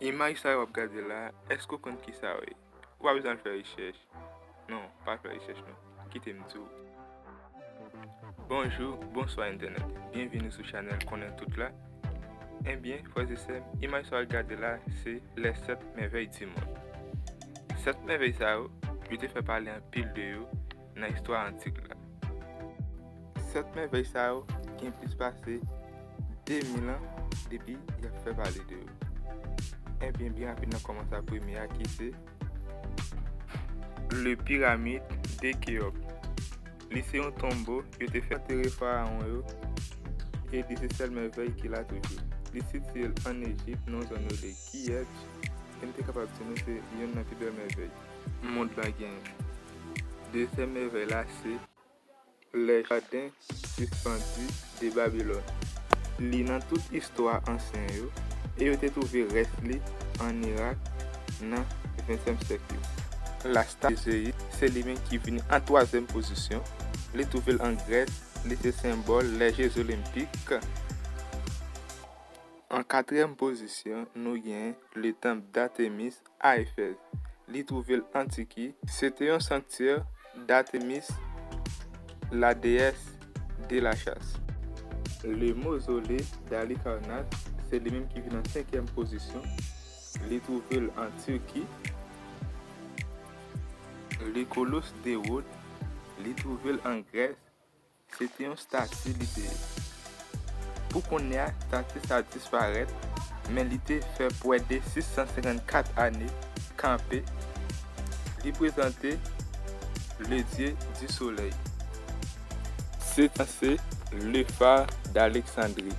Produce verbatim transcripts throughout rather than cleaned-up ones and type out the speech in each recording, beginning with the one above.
Imaj sa yo w ap gade la, èske w konn ki sa yo ye? Ou pa bezwen al fè rechèch. Non, pa fè rechèch non. Kite m di w. Bonjou, bonswa entènèt. Byenvini sou chanèl Konnen Tout la. Ebyen, frè e sè m, imaj sa w al gade la, se les sept merveilles du monde. Sèt mèvèy sa yo, yo te fè pale anpil de yo nan istwa antik la. Sèt mèvèy sa yo gen plis pase de mil an depi y ap fè pale de yo. Ebyen, byen rapid, n ap kòmanse ak premye a ki se le pyramide de Khéops. Li se yon tonbo yo te fè antere farawon yo, e li se sèl mèvèy ki la toujou. Li sitiye l ann Ejip, nan yon zòn yo rele Kiyèt, e m te kapab di nou se youn nan pi bèl mèvèy mond lan genyen. Dezyèm mèvèy la se les jardins suspendus de Babylone. Li nan tout istwa ansyen yo, e yo te twouve rès li ann Irak nan ventyèm syèk yo. La statue de Zeus, se li menm ki vini an twazyèm pozisyon. Li twouve l an Grès, li se senbòl les Jeux Olympiques. An katriyèm pozisyon, nou gen le temple d'Artémis à Éphèse. Li twouve l an Tiki. Se te yon sanktyè d'Artémis, la déesse de la chasse. Le mausolée d'Halicarnasse, se li menm ki vin an senkyèm pozisyon. Li twouve l an Tiki. Le colosse de Rhodes, li twouve l an Grès. Se te yon stati li te ye. Pou kounye a, stati sa a disparèt, men li te fè pwès de sis san senkannkat ane kanpe. Li prezante le dieu du soleil. Se te se le phare d'Alexandrie.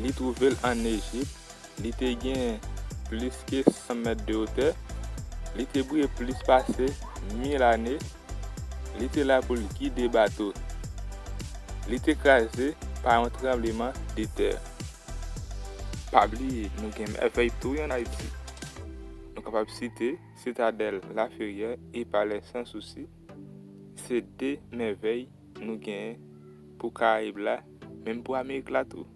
Li twouve l ann Ejip. Li te gen plis ke san mèt de wotè. Li te briye plis pase mil ane. Li te la pou l gide bato. Li te kraze pa yon tranbleman de tè. Pa bliye, nou gen mèvèy tou ann Ayiti. Nou kapab site Sitadèl Laferyè e Palè Sansousi. Se de mèvèy nou genyen pou Karayib la, menm pou Amerik la tou.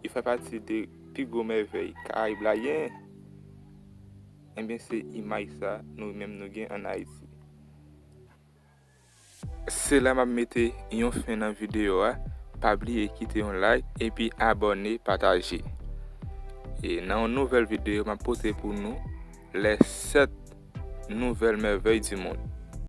Yo fè pati de pi gwo mèvèy Karayib la genyen. Ebyen, se imaj sa nou menm nou gen ann Ayiti. Se la m ap mete yon fen nan videyo a. Pa bliye kite yon like epi abòne, pataje. E nan yon nouvèl videyo, m ap pote pou nou les sept nouvelles merveilles du monde.